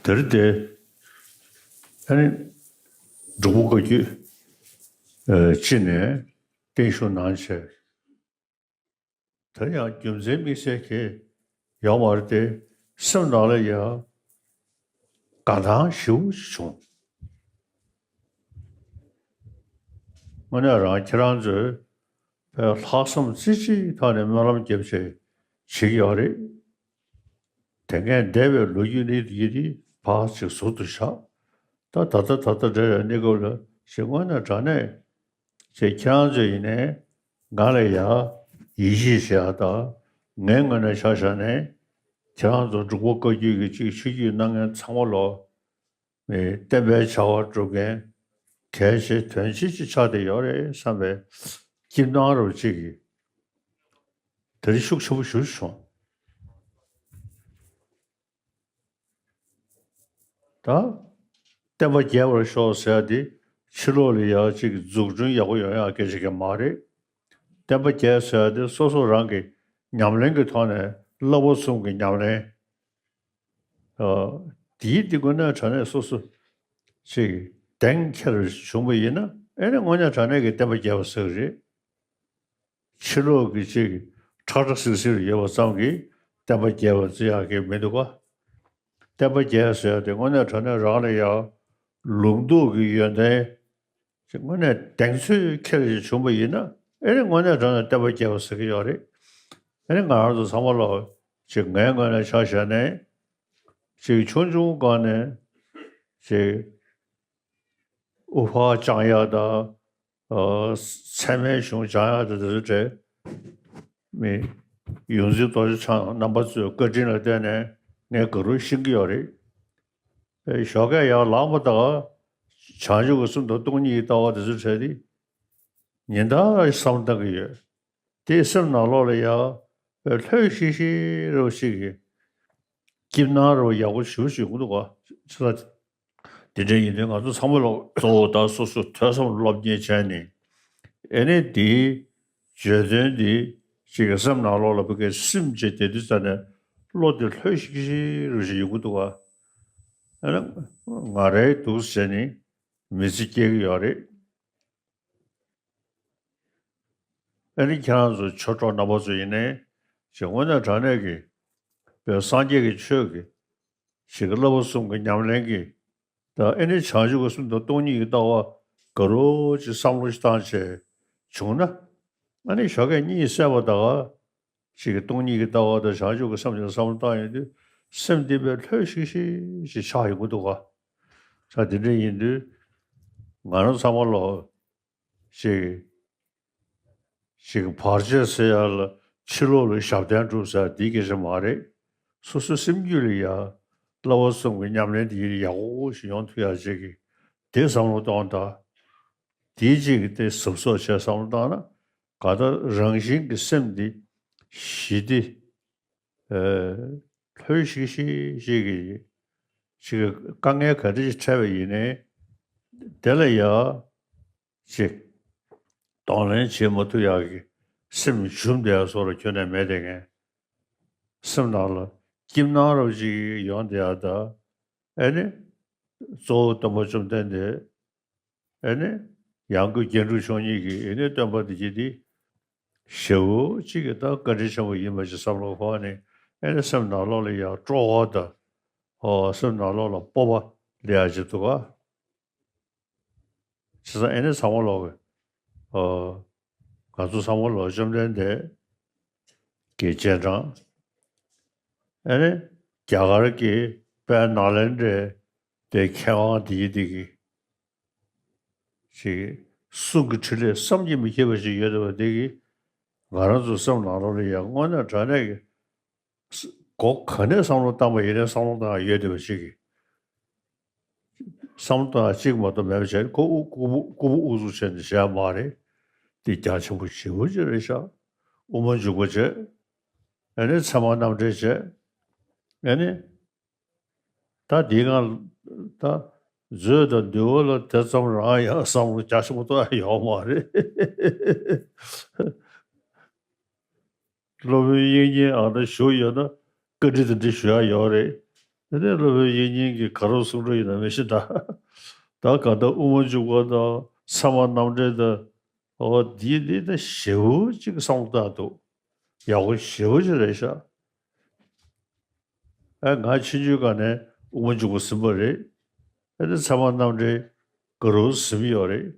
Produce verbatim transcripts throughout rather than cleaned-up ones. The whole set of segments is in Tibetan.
འདིར་དེ་ཨ་ནི་འབྲུག་པ་བཀའ་བརྒྱུད་ཨ་སྤྱི་ནས་བརྟན་བཞུགས་གནང་བྱས། དེ་ཡང་རྒྱུ་མཚན་དམིགས་བསལ་གྱི་ཡོད་མ་རེད་དེ། སེམས་ནང་ལ་ཡང་དགའ་སྣང་ཞེ་པོ་ཅིག་བྱུང་། དངོས་གནས་རང་ཁྱེད་རང་ཚོས་ལྷག་བསམ་རྩེ་གཅིག་ཐོག་ནས་སྨོན་ལམ་བརྒྱབ་བྱས་བྱེད་ཀྱི་ཡོད་རེད། དེ་སྔའི་འདས་པའི་ལོ་རྒྱུས་འདི་ཡི་དེ་ཕར་ཅིག་ཟུར་དུ་བཞག་ད་ད་ལྟ་ད་ལྟ་འབྲེལ་བའི་གནས་སྐབས་ལ་ཞེས་དངོས་གནས་དྲང་གནས་ཅེས་ཁྱེད་རང་ཚོ་ཡིན་ནའི་ང་ལ་ཡ་ཡིད་ཆེས་བྱེད་ཡ་དང་། ངའི་ངོས་ནས་ཆ་བཞག་ནས་ཁྱེད་རང་ཚོ་འབྲུག་པ་བཀའ་བརྒྱུད་ཀྱི་ཅིག་ཆོས་བརྒྱུད་གནང་མཁན་ཚང་མ་ལོ། བསྟན་པའི་བྱ་བ་སྒྲུབ་མཁན་གལ་ཆེ་དོན་ཆེ་ཅིག་ཆགས་བསྡད་ཡོད་རེད་བསམ་པའི་སྐྱིད་སྣང་རུ་ཅིག་གིས་དེ་རིང་ཤུགས་ཆེན་པོ་ཞེ་པོ་བྱུང་། ད་བསྟན་པ་རྒྱས་པར་ཤོག་ཟེར་ཡ་དེ་ཕྱི་ལོགས་ལ་ཡ་གཅིག་འཛུགས་སྐྲུན་ཡག་པོ་ཡོང་ཡ་སྐད་ཆ་གང་མ་རེད། བསྟན་པ་རྒྱས་ཟེར་ཡ་དེ་སོ་སོ་རང་གི་ཉམས་ལེན་གྱི་ཐོག་ནས་བསླབ་པ་གསུམ་གྱི་ཉམས་ལེན། ཨ། དེའི་དེ་དངོས་གནས་དྲང་གནས་སོ་སོ་ཅིག་གདེང་འཁེལ་བྱུང་བ་ཡིན་ན། ཨེ་ནི་དངོས་གནས་དྲང་གནས་ཀྱི་བསྟན་པ་རྒྱས་པ་ཟེར་གི་རེད། ཕྱི་ལོགས་ཀྱི་ཅིག་ཁྲ་ཁྲ་སིལ་སིལ་ཡོད་པ་ཙམ་གྱིས་བསྟན་པ་རྒྱས་པ་བརྩི་ཡག་གི་མི་འདུག་ག་བསྟན་པ་རྒྱས་ཟེར་ཏེ་དངོས་གནས་དྲང་གནས་རང་ལ་ཡང་ལུང་རྟོགས་ཀྱི་ཡོན་ཏན་ཅིག་དངོས་གནས་གདེང་ཚོད་འཁེལ་ཞིག་བྱུང་བ་ཡིན་ན། ཨེ་ནི་དངོས་གནས་དྲང་གནས་བསྟན་པ་རྒྱས་པ་ཟེར་གྱི་ཡོད་རེད། ཨེ་ནི་ང་རང་ཚོ་ཚང་མ་ལོ་ཅིག་ངའི་ངོས་ནས་ཆ་བཞག་ནས་ཅིག་ཆུང་ཆུང་སྒང་ནས་ཅིག་དབུ་ཕར་བཅང་ཡག་དང་། ཨ། ཚད་མའི་གཞུང་སྦྱང་ཡག་དང་དེ་ཚོ་བྲལ། མི་ཡོངས་འཛིན་རྡོ་རྗེ་འཆང་རྣམ་པ་ཚོའི་བཀའ་དྲིན་ལ་བརྟེན་ནས་ངས་དགའ་རབ་ཤེས་ཀྱི་ཡོད་རེད། ཨེ། ཞོགས་ཀས་ཡར་ལངས་པ་དང་བྱང་ཆུབ་ཀྱི་སེམས་དང་སྟོང་ཉིད་ཀྱི་ལྟ་བ་དེ་ཚོ་བྲལ་ཏེ་ཉིན་ལྟར་བསམ་བློ་བཏང་གི་ཡོད། དེས་སེམས་ནང་ལོགས་ལ་ཡང་ལྷོད་ཤིག་ཤིག་རོ་ཞིག་གི་སྐྱིད་སྣང་རོ་ཡག་པོ་ཞེ་པོ་ཞིག་ཡོང་གི་འདུག་ག་ཅི་ལ། དེ་འདྲ་ཡིན་དུས་ང་ཚོ་ཚང་མ་ལ་གཙོ་བོ་ད་སོ་སོ་ཐོས་བསམ་སློབ་གཉེར་བྱས་ནས། ཨེ་ནི་དེའི་བརྗོད་དོན་འདི་ཅིག་གི་སེམས་ནང་ལོགས་ལ་བུ་གའི་སིམ་བྱས་བསྡད་དུས་ཙ་ནས་བློ་དེ་ལྷོད་ཤིག་ཤིག་རུ་ཞིག་ཡོང་གི་འདུག་ག་ཨེ་ནི་ང་རའི་འདུག་སེ་བྱས་ནས་མི་ཚེ་སྐྱེལ་གི་ཡོད་རེད། ཨེ་ནི་ཁྱེད་རང་ཚོ་ཆོས་གྲོགས་རྣམ་པ་ཚོ་ཡིན་ནའི་ཅིག་དངོས་གནས་དྲང་གནས་ཀྱི་བོད་སངས་རྒྱས་ཀྱི་ཆོས་ཀྱི་ཞིག་གི་བསླབ་པ་གསུམ་གྱི་ཉམས་ལེན་གྱི་དང་། ཨེ་ནི་བྱང་ཆུབ་ཀྱི་སེམས་དང་སྟོང་ཉིད་ཀྱི་ལྟ་བ་དགའ་རབ་ཅིག་བསམ་བློ་ཞིག་བཏང་བྱས་བྱུང་ན། ཨ་ནི་ཞོགས་ཀས་གཉིད་སད་པ་དང་ཞིག་གི་སྟོང་ཉིད་ཀྱི་ལྟ་བ་དང་བྱང་ཆུབ་ཀྱི་སེམས་ཀྱི་བསམ་བློ་བཏང་ཡོང་དུས་སེམས་འདི་དཔེ་ལྷོད་ཤིག་ཤིག་ཞིག་ཆགས་ཡོང་གི་འདུག་ག་ས་དེ་འདྲ་ཡིན་དུས་ང་རང་ཚང་མ་ལོ། ཅིག་ཅིག་བར་ཆད་སེལ་ཡ་ལ་ཕྱི་ལོགས་ལ་ཞབས་བརྟན་སྒྲུབ་ཟེར་འདི་སྐད་ཆ་མ་རེད། སོ་སོའི་སེམས་རྒྱུད་ལ་ཡ་བསླབ་པ་གསུམ་གྱི་ཉམས་ལེན་དེ་ཡག་པོ་ཞིག་ཡོང་ཐུབ་ཡ་ཅིག་གི་དེ་བསམ་བློ་གཏོང་དང་། དེའི་ཅིག་གི་དེ་ཟབ་གསོག་བྱས་བསམ་བློ་བཏང་ན་ག་ད་རང་བཞིན་གྱི་སེམས་འདི་ཞི་སྟེ། ཨ། ལྷོད་ཤིག་ཤིག་ཤིག་གི་ཅིག་གི་དཀའ་ངལ་ག་འདྲ་ཞིག་འཕྲད་པ་ཡིན་ནའི་དེ་ལ་ཡ། ཅིག་གདོང་ལེན་བྱེད་མ་ཐུབ་ཡག་གི་སེམས་ཞུམ་བསྡད་ཡག་བཟོ་འདྲ་ཁྱོན་ནས་མེད་དེ་ངས། སེམས་ནང་ལ་སྐྱིད་སྣང་རོ་ཅིག་ཡོང་བསྡད་ཡག་ད། ཨེ་ནི་གཙོ་བོ་སྟོན་པ་བཅོམ་ལྡན་འདས། ཨེ་ནི་ཡང་སྒོས་རྒྱན་དྲུག་མཆོག་གཉིས་ཀྱི་ཨེ་ནི་སྟོན་པ་འདི་གྱིས་འདི་ཞེ་པོ་ཅིག་གི་ད་བཀའ་དྲིན་ཆེན་པོ་ཡིན་པ་ཞིག་བསམ་བློ་འཁོར་ནས། ཨེ་ནི་སེམས་ནང་ལོགས་ལ་ཡང་སྤྲོ་བ་དང་། ཨོ། སེམས་ནང་ལོགས་ལ་སྤོབས་པ་སླེབས་ཡག་ཅིག་འདུག་ག་བྱས་ཙང་ཨེ་ནི་ཚང་མ་ལོག་གི། ཨོ། ང་ཚོ་ཚང་མ་ལོག་བཅོམ་ལྡན་འདས་ཀྱི་རྗེས་འབྲང་། ཨེ་ནི་རྒྱ་གར་གྱི་དཔལ་ནཱ་ལེནྡྲའི་དེ་མཁས་དབང་དེ་ཡི་དེ་གི་ཅིག་གསུང་གི་ཕྲིན་ལས་བསམ་གྱིས་མི་ཁྱབ་པ་ཞིག་ཡོད་བསྡད་པ་དེ་གིས་ང་རང་ཚོ་སེམས་ནང་ལོགས་ལ་ཡང་དངོས་གནས་དྲང་གནས་ཀྱི་སྒོ་ག་ནས་བསམ་བློ་བཏང་པ་ཡིན་ནའི་བསམ་བློ་བཏང་ཡ་ཡོད་བསྡད་པ་ཞིག་གིས། བསམ་བློ་བཏང་ཡ་གཅིག་མ་གཏོགས་མེད་པ་བྱས། ཁོ་དབུ་ལྐུགས་པ་དབུ་ལྐུགས་པ་དབུ་བཙུགས་བྱས་ནས་བྱས་མ་རེད། དེ་རྒྱ་ཆེན་པོ་ཞེ་པོ་ཅིག་རེད་ཤག་དབུ་མ་འཇུག་པ་བྱས། ཨ་ནི་ཚད་མ་རྣམ་འགྲེལ་བྱས། ཨ་ནི། ད་འདི་སྒང་ད་མཛོད་དང་འདུལ་བ་ལ་དེ་ཙམ་རང་ཡང་བསམ་བློ་རྒྱ་ཆེན་པོ་གཏོང་ཡ་ཡོད་མ་རེད། སློབ་དཔོན་དབྱིག་གཉེན་ཨ་ན་བཞུགས་ཡོད་ན་བཀའ་འདྲི་དེ་འདྲི་ཞུ་ཡ་ཡོད་རེད། དེ་ནས་སློབ་དཔོན་དབྱིག་གཉེན་གྱིས་ག་རེ་གསུང་གི་ཡོད་ན་མི་ཤེས་ད། ད་ག་ད་དབུ་མ་འཇུག་པ་དང་ཚད་མ་རྣམ་འགྲེལ་དང་། འོ་འདི་འདི་ད་ཞེ་པོ་ཅིག་བསམ་བློ་བཏང་འདུག། ཡག་པོ་ཞེ་པོ་ཅིག་རེད་ཤག། ཨ་ང་ཆུང་ཆུང་སྒང་ནས་དབུ་མ་འཇུག་པ་ཟིན་པ་རེད། ཨ་ནི་ཚད་མ་རྣམ་འགྲེལ་ག་རུ་ཟིན་ཡོད་རེད།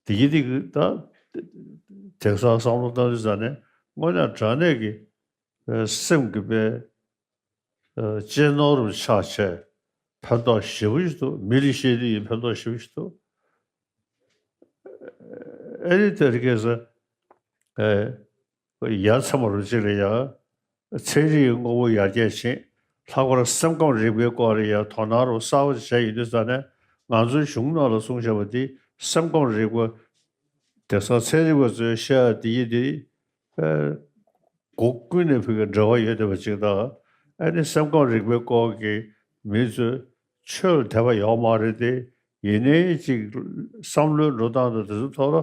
དེ་གི་དེ་གི་ད་དེང་སང་བསམ་བློ་བཏང་དུས་ཙ་ནས་དངོས་གནས་དྲང་གནས་ཀྱི་ཨ་སེམས་ཀྱི་དཔེ་ཨ་གཅེས་ནོར་ཆགས་བྱས་ཕན་ཐོགས་ཞེ་པོ་ཞིག་འདུག། མི་ལ་བཤད་དུས་ཡིན་ཕན་ཐོགས་ཞེ་པོ་ཞིག་འདུག། ཨ་ནི་དེ་རིང་ཁ་སང་ཨ། ཡ་མཚན་མོ་རུ་གཅིག་ལ་ཡ། ཚན་རིག་གི་དངོས་པོ་ཡར་རྒྱས་ཕྱིན། ལྷག་པར་སེམས་ཁམས་རིག་པའི་སྐོར་ལ་ཡ་དོ་སྣང་རུ་གསར་པ་བྱས་ཡོད་དུས་ཙ་ནས་ང་ཚོའི་གཞུང་ནང་ལ་གསུངས་བཞག་པ་དེ་སེམས་ཁམས་རིག་པ། དེང་སང་ཚན་རིག་པ་ཚོས་བཤད་ཡ་དེ་ཡི་དེ་ཨ་སྒོ་ཀུན་ནས་ཕ་གི་འབྲེལ་བ་ཡོད་བསྡད་པ་ཅིག་དང་། ཨ་ནི་སེམས་ཁམས་རིག་པའི་སྐོར་གྱི་མི་ཚོས་ཆོས་ལ་དད་པ་ཡོད་མ་རེད་དེ། ཡིན་ནའི་ཅིག་བསམ་བློའི་འགྲོ་སྟངས་དང་དེ་ཚོའི་ཐོག་ལ་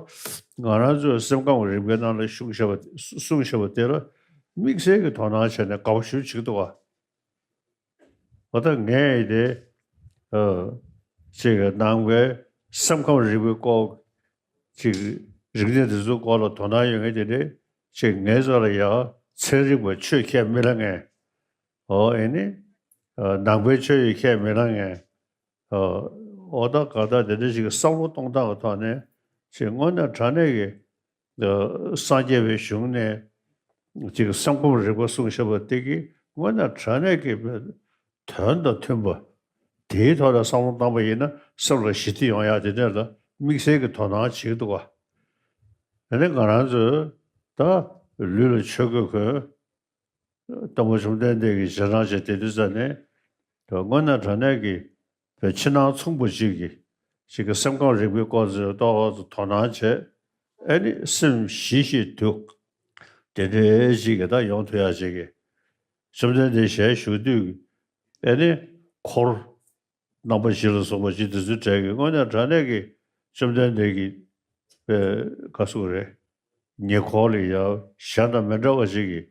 ང་རང་ཚོའི་སེམས་ཁམས་རིག་པའི་ནང་ལ་ཤུགས་བཞག་པ་གསུངས་བཞག་པ་དེ་ལ་དམིགས་བསལ་གྱི་དོ་སྣང་བྱས་ནས་དགའ་པོ་ཞེ་པོ་ཅིག་འདུག་བ། འོ་ད་ངས་དེ་ཨ་ཅིག་ནང་པའི་སེམས་ཁམས་རིག་པའི་སྐོར་ཅིག་རིག་གནས་དེ་ཚོའི་སྐོར་ལ་དོ་སྣང་ཡོད་མཁན་དེ་འདྲས་ཅིག་ངའི་རྩ་ལ་ཡ་ཚན་རིག་པ་ཆོས་ཁས་མི་ལེན་མཁན། ཨོ་ཨེ་ནི། ཨ་ནང་པའི་ཆོས་ཡི་ཁས་མི་ལེན་མཁན། ཨོ་ད་ག་ད་དེ་འདྲ་ཞིག་གི་བསམ་བློ་གཏོང་སྟངས་ཀྱི་ཐོག་ནས་ཅིག་དངོས་གནས་དྲང་གནས་ཀྱི་ཨ་སངས་རྒྱས་པའི་གཞུང་ནས་ཅིག་སེམས་ཁམས་རིག་པ་གསུངས་བཞག་པ་དེ་གི་དངོས་གནས་དྲང་གནས་ཀྱི་དོན་དང་མཐུན་པ། དེའི་ཐོག་ལ་བསམ་བློ་བཏང་པ་ཡིན་ན་སེམས་ལ་ཞི་བདེ་ཡོང་ཡག་དེ་འདྲ་ལ་དམིགས་བསལ་གྱི་དོ་སྣང་བྱེད་ཀྱི་འདུག་བ། དེ་ནས་ང་རང་ཚོས་ད་ལུས་ལ་ཆོས་གོས་གོན། སྟོན་པ་བཅོམ་ལྡན་འདས་ཀྱི་རྗེས་འབྲང་བྱས་དེ་དུས་ཙ་ནས་དངོས་གནས་དྲང་གནས་ཀྱི་བའི་ཕྱི་ནང་མཚུངས་པ་ཅིག་གི་ཅིག་གི་སེམས་ཁམས་རིག་པའི་སྐོར་ཚོའི་ཏོག་ཙམ་དོ་སྣང་བྱས། ཨེ་ནི་སེམས་ཞི་ཞིང་དུལ། དེ་འདྲའི་ཅིག་གི་ད་ཡོང་ཐུབ་ཡག་ཅིག་གི་བཅོམ་ལྡན་འདས་ཞལ་བཞུགས་དུས་ཀྱི་ཨེ་ནི་འཁོར་རྣམ་པ་བཞི་ལ་སོགས་པ་ཅིག་དེ་ཚོའི་གྲས་ཀྱི་དངོས་གནས་དྲང་གནས་ཀྱི་བཅོམ་ལྡན་འདས་ཀྱི་པའི་བཀའ་གསུང་རེད། ཉེ་འཁོར་ལ་ཡང་གཞན་དང་མི་འདྲ་བ་ཅིག་གི་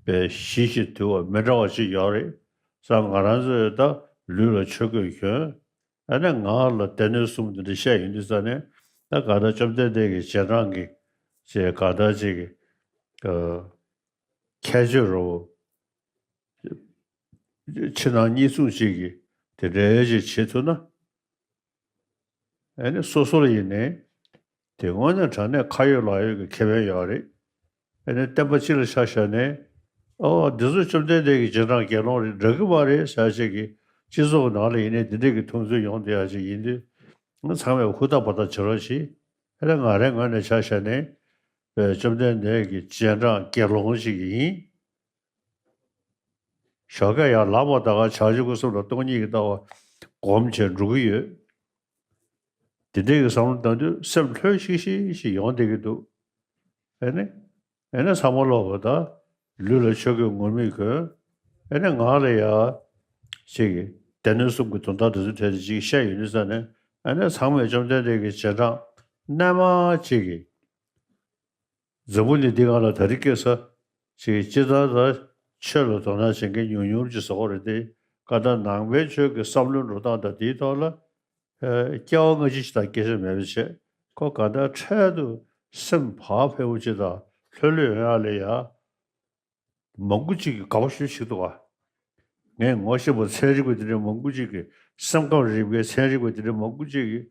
པའི་ཞི་ཞིང་དུལ་བ་མི་འདྲ་བ་ཅིག་ཡོད་རེད། ས་ང་རང་ཚོས་ད་ལུས་ལ་ཆོས་གོས་གྱོན། ཨ་ནི་ངག་ལ་སྡེ་སྣོད་གསུམ་དེ་འདྲ་བཤད་ཡོང་དུས་ཙ་ནས་ད་ག་ད་བཅོམ་ལྡན་འདས་ཀྱི་རྗེས་འབྲང་གི་ཅེས་ག་ད་ཅིག་གི་ཨ་ཁྱད་ཆོས་རོ། ཕྱི་ནང་གཉིས་མཚུངས་ཅིག་གི་དེ་འདྲའི་ཅིག་བྱེད་ཐུབ་ན། ཨ་ནི་སོ་སོ་ལ་ཡིན་ནའི་དེ་དངོས་གནས་དྲང་གནས་ཁ་ཡོད་ལག་ཡོད་ཀྱི་ཁེ་ཕན་ཡོད་རེད། ཨ་ནི་བསྟན་པ་སྤྱི་ལ་ཆ་བཞག་ནས་ཨོ་འདི་ཚོ་བཅོམ་ལྡན་འདས་ཀྱི་རྗེས་འབྲང་དགེ་སློང་རེད་འདྲ་གི་མ་རེད་ཟེར་ཅིག་གི་སྤྱི་ཚོགས་ནང་ལ་ཡིན་ནའི་འདི་འདྲས་ཀྱི་མཐོང་ཚུལ་ཡོང་བསྡད་ཡ་ཅིག་ཡིན་དུས་ང་ཚང་མས་ཧུར་ཐག་འབད་ཐག་བྱེད་རོགས་གྱིས། ཨ་ནི་ང་རའི་ངོས་ནས་ཆ་བཞག་ནས་བཅོམ་ལྡན་འདས་ཀྱི་རྗེས་འབྲང་དགེ་སློང་ཞིག་ཡིན། ཞོགས་ཀས་ཡང་ལམ་བ་ད་ག་བྱང་ཆུབ་ཀྱི་སེམས་ལ་སྟོང་ཉིད་ཀྱི་ལྟ་བ་སྒོམ་བྱས་འགྲོ་གི་ཡོད། དེ་འདྲའི་གི་བསམ་བློ་བཏང་དུས་སེམས་ལྷོད་ཤིག་ཤིག་ཤིག་ཡོང་བསྡད་ཀྱི་འདུག། ཨེ་ནི། ཨེ་ནི་ཚང་མ་ལོག་གི་ད། ལུས་ལ་ཆོས་གོས་ངུར་སྨྲིག་གོན། ཨེ་ནི་ངག་ལ་ཡ། ཅིག་གི་སྡེ་སྣོད་གསུམ་གྱི་དོན་དག་དེ་ཚོ་ཐད་དུ་ཅིག་བཤད་ཡོང་དུས་ཙ་ནས་ཨེ་ནི་ཚང་མས་བཅོམ་ལྡན་འདས་ཀྱི་རྗེས་འབྲང་རྣལ་མ་ཅིག་གི་འཛམ་བུ་གླིང་འདི་སྒང་ལ་ད་རེས་ཁ་སང་ཅིག་སྤྱིར་བཏང་ད་ཆོས་ལ་དོ་སྣང་བྱེད་མཁན་ཉུང་ཉུང་ཅིག་བཟོ་གི་རེད་དེ། ག་ད་ནང་པའི་ཆོས་ཀྱི་བསམ་བློའི་འགྲོ་སྟངས་དང་དེའི་ཐོག་ལ་ཨ་སྐྱེ་བ་སྔ་ཕྱི་ཞིག་དང་སྐད་ཆ་མེད་པ་བྱས། ཁོ་ག་ད་འཕྲལ་དུ་སེམས་བག་ཕེབས་པོ་ཅིག་དང་ལྷོད་ལྷོད་ཡོང་ཡ་ལ་ཡ། མང་པོ་ཅིག་གིས་དགའ་པོ་ཞེ་པོ་ཞིག་འདུག་ག། ངས་ངོ་ཤེས་པ་ཚན་རིག་པ་དེ་འདྲའི་མང་པོ་ཅིག་གིས། སེམས་ཁམས་རིག་པའི་ཚན་རིག་པ་དེ་འདྲའི་མང་པོ་ཅིག་གིས་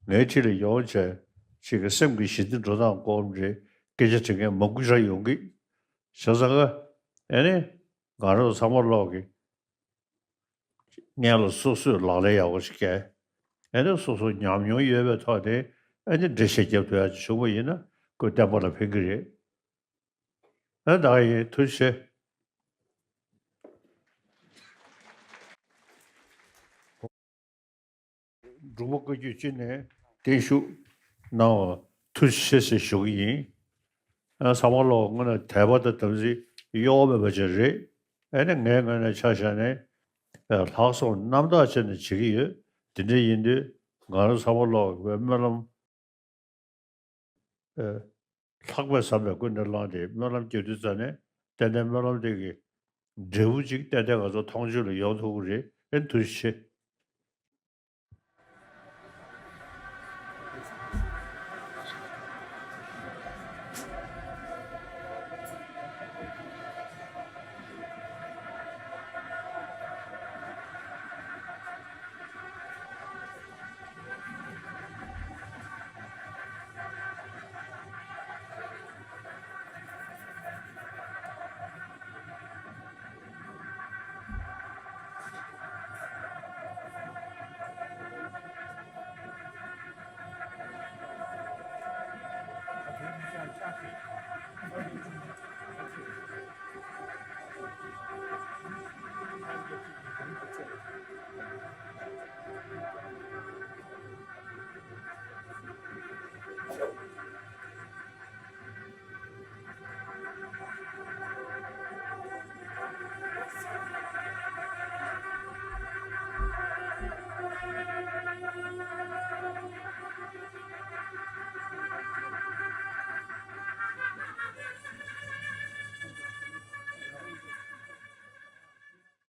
ངའི་འཁྲིས་ལ་ཡོང་བྱས། ཅིག་གི་སེམས་ཀྱི་ཞི་བདེ་འགྲོ་སྟངས་སྐོར་འདྲའི་སྐད་ཆ་དྲི་མཁན་མང་པོ་ཞིག་ཡོང་གི། བྱས་ཙང་ཀ་ཨེ་ནི་ང་རང་ཚང་མ་ལོག་གི་སྔོན་ལ་སོ་སོས་ལག་ལེན་ཡག་པོ་ཞིག་བཀལ། ཨེ་ནི་སོ་སོ་ཉམས་མྱོང་ཡོད་པའི་ཐོག་ནས་ཨེ་ནི་འགྲེལ་བཤད་རྒྱབ་ཐུབ་ཡག་ཅིག་བྱུང་བ་ཡིན་ན་ཁོ་བསྟན་པ་ལ་ཕན་གི་རེད། ཨ་ད་ཡིན། ཐུགས་རྗེ་ཆེ། འབྲུག་མོ་བཀའ་བརྒྱུད་སྤྱི་ནས་བརྟན་བཞུགས་གནང་བ་ཐུགས་རྗེ་ཆེ་ཞེས་ཞུ་གི་ཡིན། ཨ་ཚང་མ་ལོག་དངོས་གནས་དད་པ་དང་དམ་ཚིག་གཡོ་བ་མེད་པ་ཅིག་རེད། ཨ་ནི་ངའི་ངོས་ནས་ཆ་བཞག་ནས་ཨ་ལྷག་བསམ་རྣམ་དག་བྱས་ནས་བྱེད་ཀྱི་ཡོད། དེ་འདྲ་ཡིན་དུས་ང་རང་ཚང་མ་ལོག་གི་སྨོན་ལམ། ཨ་ལྷག་པའི་བསམ་པས་ཀུན་ནས་བསླངས་ཏེ་སྨོན་ལམ་རྒྱག་དུས་ཙ་ནས་ཏན་ཏན་སྨོན་ལམ་དེ་གི་འབྲས་བུ་ཅིག་ཏན་ཏན་ང་ཚོ་མཐོང་ཆོས་ལ་ཡོང་ཐུབ་ཀྱི་རེད། ཨེ་ཐུགས་རྗེ་ཆེ།